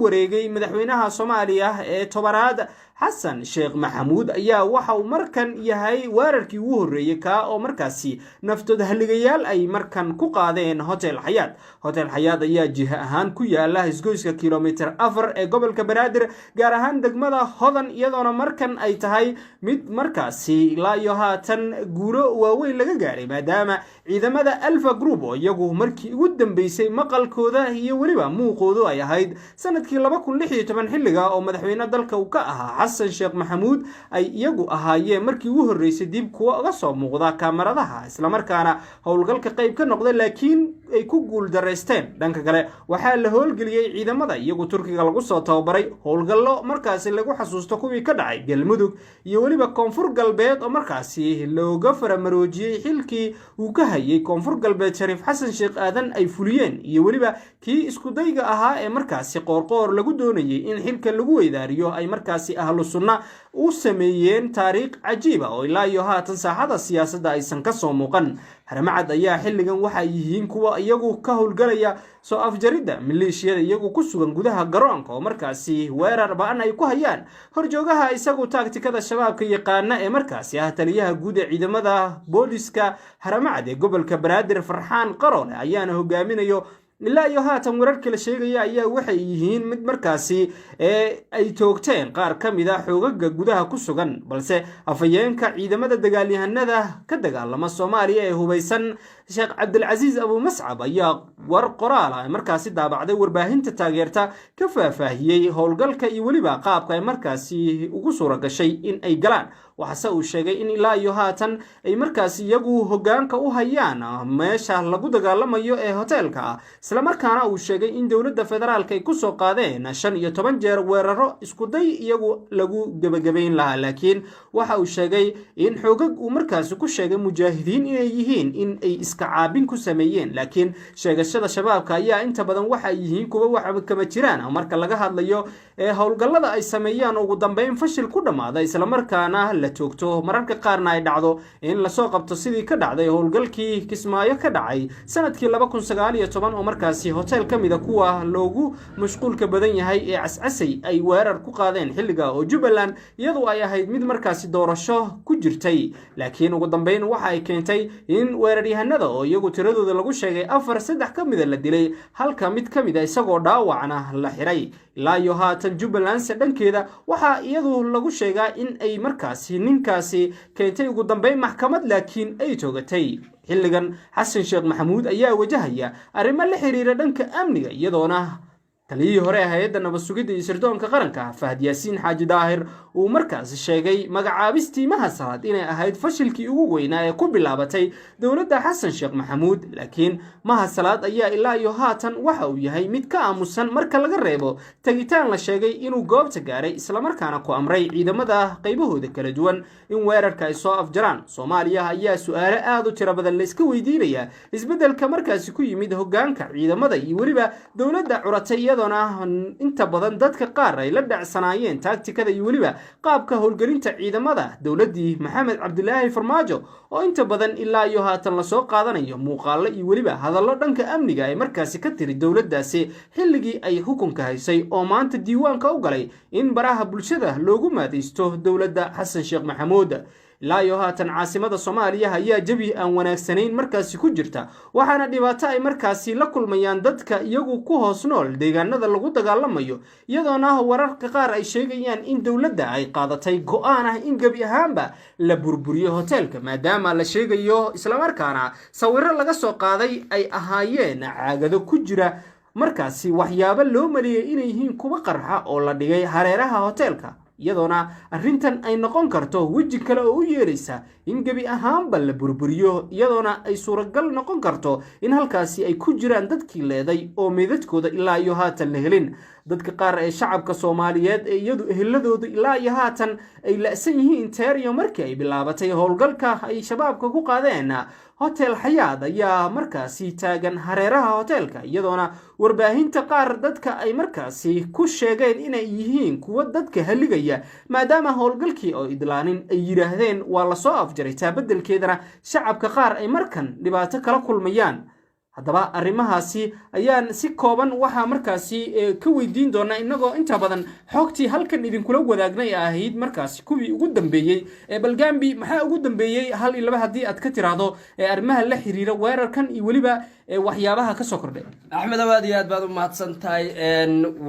wareegay madaxweynaha Soomaaliya ee 10aad, Xasan Sheekh Maxamuud, ayaa waxa uu markan yahay weerarkii ugu horreeyey, kaa oo markaasi naftood halligayaal ay markan ku qaadeen Hotel Xayaat. Hotel Xayaat ayaa jiha ahaan ku yaala isgoyska Kilomitir 4 ee gobolka Banaadir, gaar ahaan degmada Hodan, iyadoona markan ay tahay mid markaasi ilaa iyo haatan guulo waaweyn laga gaaray, maadaama ciidamada Alpha Group oo iyagu markii ugu dambeysay maqalkooda iyo weliba muuqoodu ay ahayd sanadkii 2016, xilliga oo madaxweyne dalka uu ka ahaa Xasan Sheekh Maxamuud, ay iyagu ahaayeen markii ugu horreysay dib kuwa uga soo muuqda kaamaradaha, islamarkaana howlgalka qayb ka noqda, laakiin ay ku guul daraysteen. Dhanka kale, waxaa la howlgeliyey ciidamada iyagu Turkiga lagu soo tababaray, howlgallo markaasi lagu xasuusto kuwii ka dhacay Galmudug iyo weliba Koonfur Galbeed, oo markaasi looga faramaroojiyey xilkii uu ka hayay Koonfur Galbeed Shariif Xasan Sheekh Aadan ay fuliyeen, iyo weliba kii iskudayga ahaa ee markaasi Qoorqoor lagu doonayay in xilka lagu weydaariyo, ay markaasi Ahlu Sunna u sameeyeen taariikh cajiiba oo ilaa iyo haatan saaxada siyaasadda aysan ka soo muuqan. Haramacad ayaa xilligan waxay yihiin kuwa iyagu ka howlgalaya soo afjaridda maleeshiyada iyagu ku sugan gudaha garoonka, oo markaasi weerar ba-an ay ku hayaan horjoogaha isagu taagtikada Shabaabka yaqaana ee markaasi ah taliyaha guud ee ciidamada booliska Haramacad ee gobolka Banaadir, Farxaan Qaroole, ayaana hogaaminayo. Ilaa iyo haatan wararka la sheegaya ayaa waxay yihiin mid markaasi ee ay toogteen qaar ka mid a xoogaga gudaha ku sugan, balse afhayeenka ciidamada dagaalyahanada ka dagaalama Soomaaliya ee hubaysan, Sheekh Cabdilcasiis Abuumascab, ayaa war qoraal ah markaasi daabacday warbaahinta taageerta ka faahfaahiyey howlgalka iyo weliba qaabka ay markaasi ugu suura gashay in ay galaan. Waxaase uu sheegay in ilaa iyo haatan ay markaasi iyagu hoggaanka u hayaan meesha lagu dagaalamayo ee hoteelka, islamarkaana uu sheegay in dowladda federaalka ay kusoo qaadeen 15 jeer weeraro iskuday iyagu lagu gebagabayn lahaa, laakiin waxa uu sheegay in xoogag uu markaasi ku sheegay mujaahidiin inay yihiin in ay iska caabin ku sameeyeen. Laakiin sheegashada Shabaabka ayaa inta badan waxa ay yihiin kuwa wax kama jiraan marka laga hadlayo ee howlgallada ay sameeyaan, ugu dambeyn fashil ku dhammaada, islamarkaana la toogto, mararka qaarna ay dhacdo in lasoo qabto, sidii ka dhacday howlgalkii Kismaayo ka dhacay sanadkii 2019, oo markaasi hotel ka mida kuwa loogu mashquulka badan yahay ee Cascasay ay weerar ku qaadeen, xilliga oo Jubbaland iyadu ay ahayd mid markaasi doorasho ku jirtay. Laakiin ugu dambeyn waxa ay keentay in weeraryahanada oo iyagu tiradooda lagu sheegay afar, saddex ka mida la dilay, halka mid ka mid a isagoo dhaawacna la xiray. Ilaa iyo haatan Jubbalandse dhankeeda waxaa iyadu lagu sheegaa in ay markaasi ninkaasi keentay ugu dambeyn maxkamad, laakiin ay toogatay. Xilligan Xasan Sheekh Maxamuud ayaa wajahaya arrimo la xiriira dhanka amniga, iyadoona taliyihii hore ee hay-adda nabad sugidda iyo sirdoonka qaranka, Fahad Yaasiin Xaaji Daahir, uu markaasi sheegay magacaabistii Mahad Salaad inay ahayd fashilkii ugu weynaa ee ku bilaabatay dowladda Xasan Sheekh Maxamuud. Laakiin Mahad Salaad ayaa ilaa iyo haatan waxa uu yahay mid ka aamusan, marka laga reebo tagitaan la sheegay inuu goobta gaaray, islamarkaana ku amray ciidamada qaybahooda kala duwan in weerarka ay soo afjaraan. Soomaaliya ayaa su-aalo aada u tiro badan layska weydiinaya isbeddelka markaasi ku yimid hoggaanka ciidamada iyo weliba dowladda curatay, iyadoona inta badan dadka qaar ay la dhacsanaayeen taagtikada iyo weliba qaabka howlgelinta ciidamada dowladdii Maxamed Cabdilaahi Farmaajo, oo inta badan ilaa iyo haatan lasoo qaadanayo muuqaallo iyo weliba hadallo dhanka amniga ay markaasi ka tiri dowladdaasi xilligii ay xukunka haysay, oo maanta diiwaanka u galay in baraha bulshada loogu maadaysto dowladda Xasan Sheekh Maxamuud. Ilaa iyo haatan caasimada Soomaaliya ayaa jawi aan wanaagsanayn markaasi ku jirta, waxaana dhibaato ay markaasi la kulmayaan dadka iyagu ku hoos nool deegaanada lagu dagaalamayo, iyadoona wararka qaar ay sheegayaan in dowladda ay qaadatay go-aan ah in gebi ahaanba la burburiyo hoteelka, maadaama la sheegayo, islamarkaana sawiro laga soo qaaday ay ahaayeen caagado ku jira markaasi waxyaabo loo maliyey inay yihiin kuwa qarxa oo la dhigay hareeraha hoteelka, iyadoona arrintan ay noqon karto weji kale oo u yeelaysa in gebi ahaanba la burburiyo, iyadoona ay suuragal noqon karto in halkaasi ay ku jiraan dadkii leeday oo meydadkooda ilaa iyo haatan la helin. Dadka qaar ee shacabka Soomaaliyeed ee iyadu eheladoodu ilaa iyo haatan ay la'san yihiin teeriyo markii ay bilaabatay howlgalka ay Shabaabka ku qaadeen Hotel Xayaad ayaa markaasi taagan hareeraha hoteelka, iyadoona warbaahinta qaar dadka ay markaasi ku sheegeen inay yihiin kuwo dadka haligaya, maadaama howlgalkii oo idlaanin ay yidhaahdeen waa lasoo afjaray, taa beddelkeedana shacabka qaar ay markan dhibaato kala kulmayaan. Haddaba arrimahaasi ayaan si kooban waxaa markaasi ka weydiin doonaa, innagoo inta badan xogtii halkan idinkula wadaagnay ahayd markaasi kuwii ugu dambeeyey. Balgambi, maxaa ugu dambeeyey, hal iyo laba haddii aad ka tiraahdo, arrimaha la xiriira weerarkan iyo weliba waxyaabaha kasoo kordhay? Axmed, aad iyo aad baad u mahadsan tahay.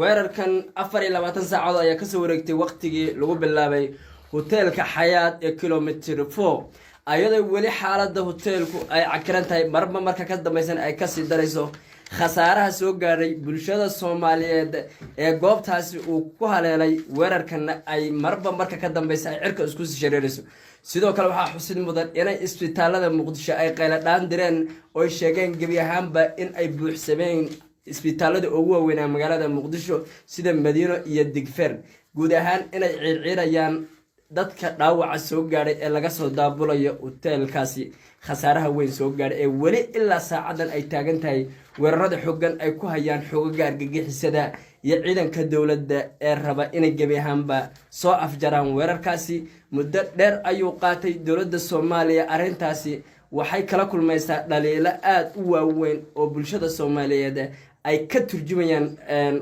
Weerarkan 24 saacadood ayaa kasoo wareegtay waqtigii lagu bilaabay hoteelka Xayaad ee Kilometer 4, ayadoo weli xaalada hoteelku ay cakiran tahay, marba marka ka dambaysan ay kasii darayso. Khasaaraha soo gaadhay bulshada Soomaaliyeed ee goobtaasi uu ku haleelay weerarkana ay marba marka ka dambeysa ay cirka isku sii shareerayso. Sidoo kale waxaa xusid mudan inay isbitaalada Muqdisho ay qayladhaan direen, oy sheegeen gebi ahaanba in ay buuxsameen isbitaalada ugu waaweynaa magaalada Muqdisho, sida Madiino iyo Digfer, guud ahaan inay ciirciirayaan dadka dhaawaca soo gaadhay ee laga soo daabulayo hoteelkaasi khasaaraha weyn soo gaadhay, ee weli ilaa saacadan ay taagan tahay weerarada xoogan ay ku hayaan xoogaga argagixisada iyo ciidanka dowladda ee raba inay gebi ahaanba soo afjaraan weerarkaasi. Muddo dheer ayuu qaatay. Dowladda Soomaaliya arrintaasi waxay kala kulmaysaa dhaliilo aada u waaweyn oo bulshada Soomaaliyeed ay ka turjumayaan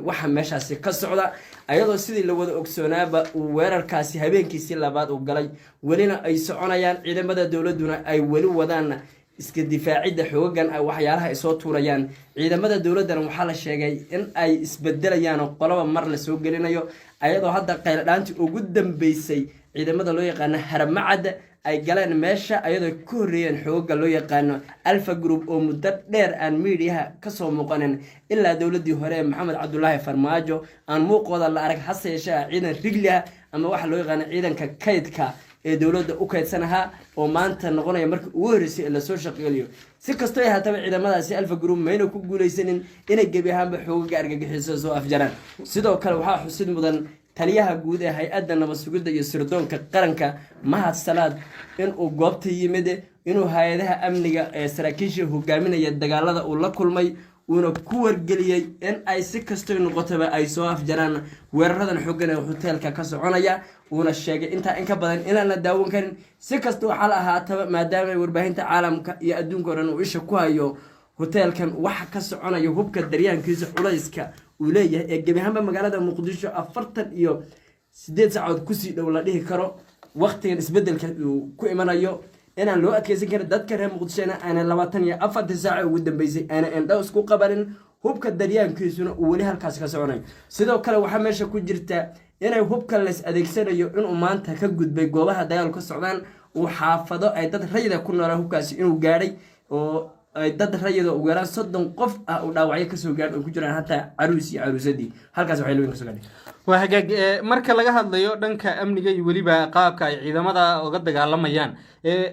waxa meeshaasi ka socda, ayadoo sidii la wada ogsoonaaba uu weerarkaasi habeenkiisii labaad uu galay, welina ay soconayaan, ciidamada dowladduna ay weli wadaan iska difaacidda xoogagan ay waxyaalaha ay soo tuurayaan. Ciidamada dowladdana waxaa la sheegay in ay isbedelayaan oo qoloba mar la soo gelinayo, ayadoo hadda qayladhaantii ugu dambeysay ciidamada loo yaqaano Haramacad ay galeen meesha, ayadoo ka horreeyeen xoogaga loo yaqaano Alpha Group oo muddo dheer aan miidiyaha kasoo muuqanin, ilaa dowladii hore ee Maxamed Cabdulaahi Farmaajo aan muuqooda la arag, hase yeeshee ah ciidan rigli ah ama waxaa loo yaqaano ciidanka kaydka ee dowladda u kaydsan ahaa, oo maanta noqonaya markii ugu horreysay ee lasoo shaqeeliyo. Si kastoo ay haataba, ciidamadaasi Alpha Group mayna ku guuleysanin inay gebi ahaanba xoogaga argagixiso soo afjaraan. Sidoo kale waxaa xusid mudan taliyaha guud ee hay-adda nabad sugidda iyo sirdoonka qaranka, Mahad Salaad, inuu goobta yimid, inuu hay-adaha amniga ee saraakiisha hogaaminaya dagaalada uu la kulmay, uuna ku wargeliyey in ay si kastoy noqotaba ay soo afjaraan weeraradan xoogan ee hoteelka ka soconaya, uuna sheegay intaa in ka badan inaan la daawan karin, si kasta waxaa la ahaataba, maadaama warbaahinta caalamka iyo adduunka o dhan uu isha ku hayo hoteelkan waxa ka soconaya, hubka daryaankiisa culayska uu leeyahay ee gebi ahaanba magaalada Muqdisho 48 saacood kusii dhow la dhihi karo waqtigan isbedelka uu ku imanayo inaan loo adkeysan karin, dadka reer Muqdishona aanay 24-tii saaca ugu dambeysay aanay indho isku qabanin, hubka daryaankiisuna uu weli halkaas ka soconayo. Sidoo kale waxaa meesha ku jirta inay hubka lays adeegsanayo inuu maanta ka gudbay goobaha dagaalku ka socdaan, uu xaafado ay dad rayida ku noolaan hubkaasi inuu gaadhay, oo ay dad rayida ugu yaraan 30 qof ah uu dhaawacyo kasoo gaadh, oo ku jiraan hataa caruus iyo caruusadii halkaas waxay looyin kasoo gaadhay. Waa hagaag. Marka laga hadlayo dhanka amniga iyo weliba qaabka ay ciidamada uga dagaalamayaan,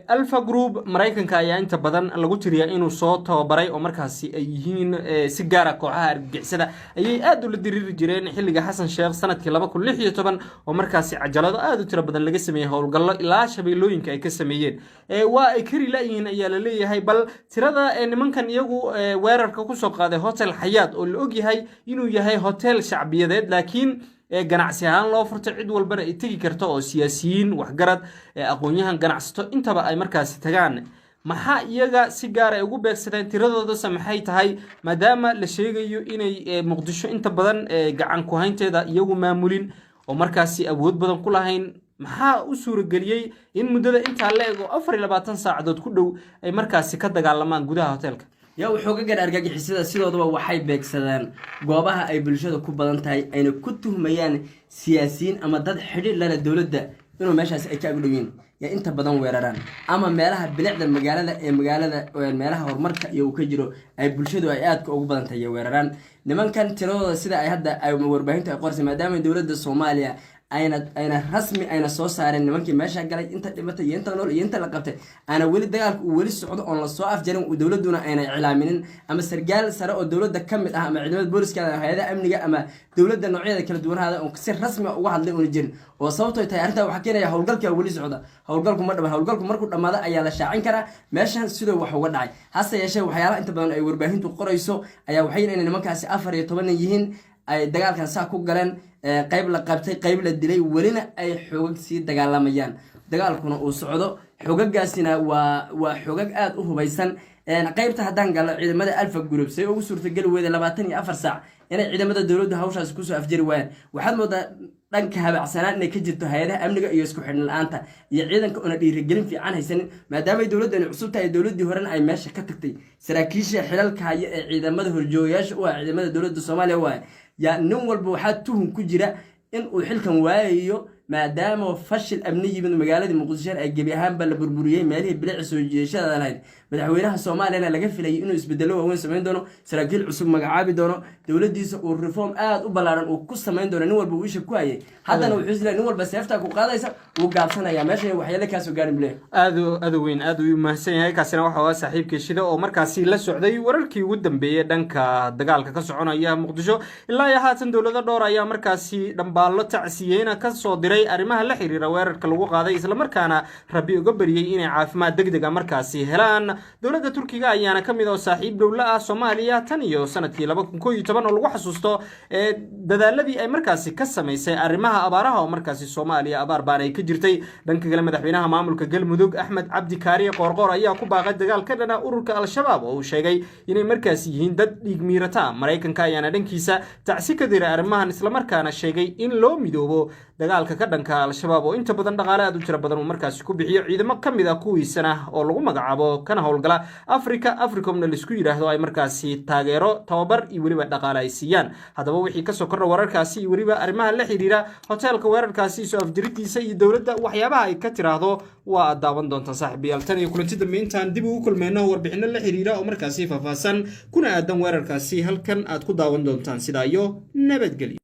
Alpha Group Maraykanka ayaa inta badan lagu tiriyaa inuu soo tababaray, oo markaasi ay yihiin si gaara kooxaha argagixisada ayay aada ula diriiri jireen xilliga Xasan Sheekh sanadkii 2016, oo markaasi cajalado aada u tiro badan laga sameeyey, howlgallo ilaa shabeellooyinka ay ka sameeyeen. Waa ay kari la-yihiin ayaa la leeyahay. Bal tirada nimankan iyagu weerarka kusoo qaaday Hotel Xayaad, oo la ogyahay inuu yahay hotel shacbiyadeed laakiin ganacsi ahaan loo furtay, cid walbana ay tegi karto, oo siyaasiyiin, waxgarad, aqoon-yahan, ganacsato intaba ay markaasi tagaan, maxaa iyaga si gaar ay ugu beegsadeen? Tiradoodase maxay tahay, maadaama la sheegayo inay Muqdisho inta badan gacan ku-haynteeda iyagu maamulin oo markaasi awood badan ku lahayn? Maxaa u suurageliyey in muddada intaa la eg oo 24 saacadood ku dhow ay markaasi ka dagaalamaan gudaha hoteelka? Yaa xoogagan argagixisada sidoodaba waxay beegsadaan goobaha ay bulshada ku badan tahay, ayna ku tuhmayaan siyaasiyiin ama dad xidhiir lale dowladda inuu meeshaasi ay ka agdhowiin, yaa inta badan weeraraan, ama meelaha bilicda magaalada ee magaalada, meelaha horumarka iyo uu ka jiro, ay bulshadu ay aadka ugu badan tahay weeraraan. Nimankan tiradooda sida ay hadda ay warbaahintu ay qorsay, maadaama dowladda Soomaaliya ayna rasmi ayna soo saareen nimankii meesha galay, inta dhimatay iyo inta nool iyo inta la qabtay, aana weli dagaalka uu weli socdo oon lasoo afjarin, dowladuna ayna iclaaminin, ama sargaal sare oo dowladda ka mid ah ama ciidamada booliska ama hay-adaha amniga ama dowladda noocyadeeda kala duwanahaada oon si rasmi uga hadlay una jirin, oo sababtoo tahay arrintaa waxaa keenaya howlgalka weli socda. Howlgalku ma dhaman. Howlgalku markuu dhammaado ayaa la shaacin karaa meeshan sidoo wax uga dhacay. Hase yeeshee, waxyaalaha inta badan ay warbaahintu qorayso ayaa waxay inay nimankaasi 14 nin yihiin, ay dagaalkan saa ku galeen, qayb la qabtay, qayb la dilay, welina ay xoogag sii dagaalamayaan, dagaalkuna uu socdo. Xoogagaasina waa xoogag aada u hubaysan. Qaybta haddaan galno, ciidamada Alpha Group say ugu suurtageli weyda 24 saac inay ciidamada dowladdu hawshaasi kusoo afjari waayaan? Waxaad moodaa dhanka habacsanaan inay ka jirto hay-adaha amniga iyo isku xidhan la-aanta iyo ciidanka una dhiirigelin fiican haysanin, maadaamay dowladdani cusub tahay, dowladdii horena ay meesha ka tagtay. Saraakiisha xilalka haya ee ciidamada horjoogayaasha u ah ciidamada dowladda Soomaaliya waaye yaa nin walba waxaa tuhun ku jira in uu xilkan waayayo, maadaama fashil amni yimid, magaaladii Muqdisho ay gebi ahaanba la burburiyey meelihii bilici soo jiidashada lahayd. Madaxweynaha Soomaaliyana laga filayay inuu isbedelo waaweyn samayn doono, saraakiil cusub magacaabi doono, dowladiisa uu reform aada u ballaaran uu ku samayn doono, nin walba uu isha ku hayay. Haddana wuxuu isleeyahay nin walba seeftaa ku qaadaysa, wuu gaabsanaya, meesha waxyeelo kaasoo gaarin buu leeyahay. Aad aad u weyn, aad uu mahadsan yahay. Kaasina waxa uu saaxiibkii Shida oo markaasi la socday wararkii ugu dambeeyey dhanka dagaalka ka soconaya Muqdisho. Ilaa iyo haatan dowlado dhowr ayaa markaasi dhambaallo tacsiyeyna ka soo diray arrimaha la xiriira weerarka lagu qaaday, islamarkaana Rabbi uga baryey inay caafimaad deg deg a markaasi helaan. Dowladda Turkiga ayaana ka mid oo saaxiib dhowla ah Soomaaliya tan iyo sanadkii 2011, oo lagu xasuusto dadaaladii ay markaasi ka samaysay arrimaha abaaraha, oo markaasi Soomaaliya abaar baan ay ka jirtay. Dhanka kale, madaxweynaha maamulka Galmudug Axmed Cabdi Kaariye Qoorqoor ayaa ku baaqay dagaal ka dhana ururka Al-Shabaab, oo uu sheegay inay markaasi yihiin dad dhiig miirata. Maraykanka ayaana dhankiisa tacsi ka diray arrimahan, islamarkaana sheegay in loo midoobo dagaalka ka dhanka Al-Shabaab, oo inta badan dhaqaale aad u tiro badan uu markaasi ku bixiyo. Ciidamo ka mid ah kuwiisana oo lagu magacaabo kana howlgala Africa, Africomna laisku yidhaahdo, ay markaasi taageero tababar iyo weliba dhaqaale ay siiyaan. Haddaba wixii kasoo kordha wararkaasi iyo weliba arrimaha la xiriira hoteelka weerarkaasi soo afjiridiisa iyo dowladda waxyaabaha ay ka tiraahdo, waa aad daawan doontaan, saaxiibayaal. Tan iyo kulanti dambe intaan dib ugu kulmayno, warbixino la xiriira oo markaasi faahfaahsan kuna aadan weerarkaasi halkan aad ku daawan doontaan. Sidaa iyo nabadgelyo.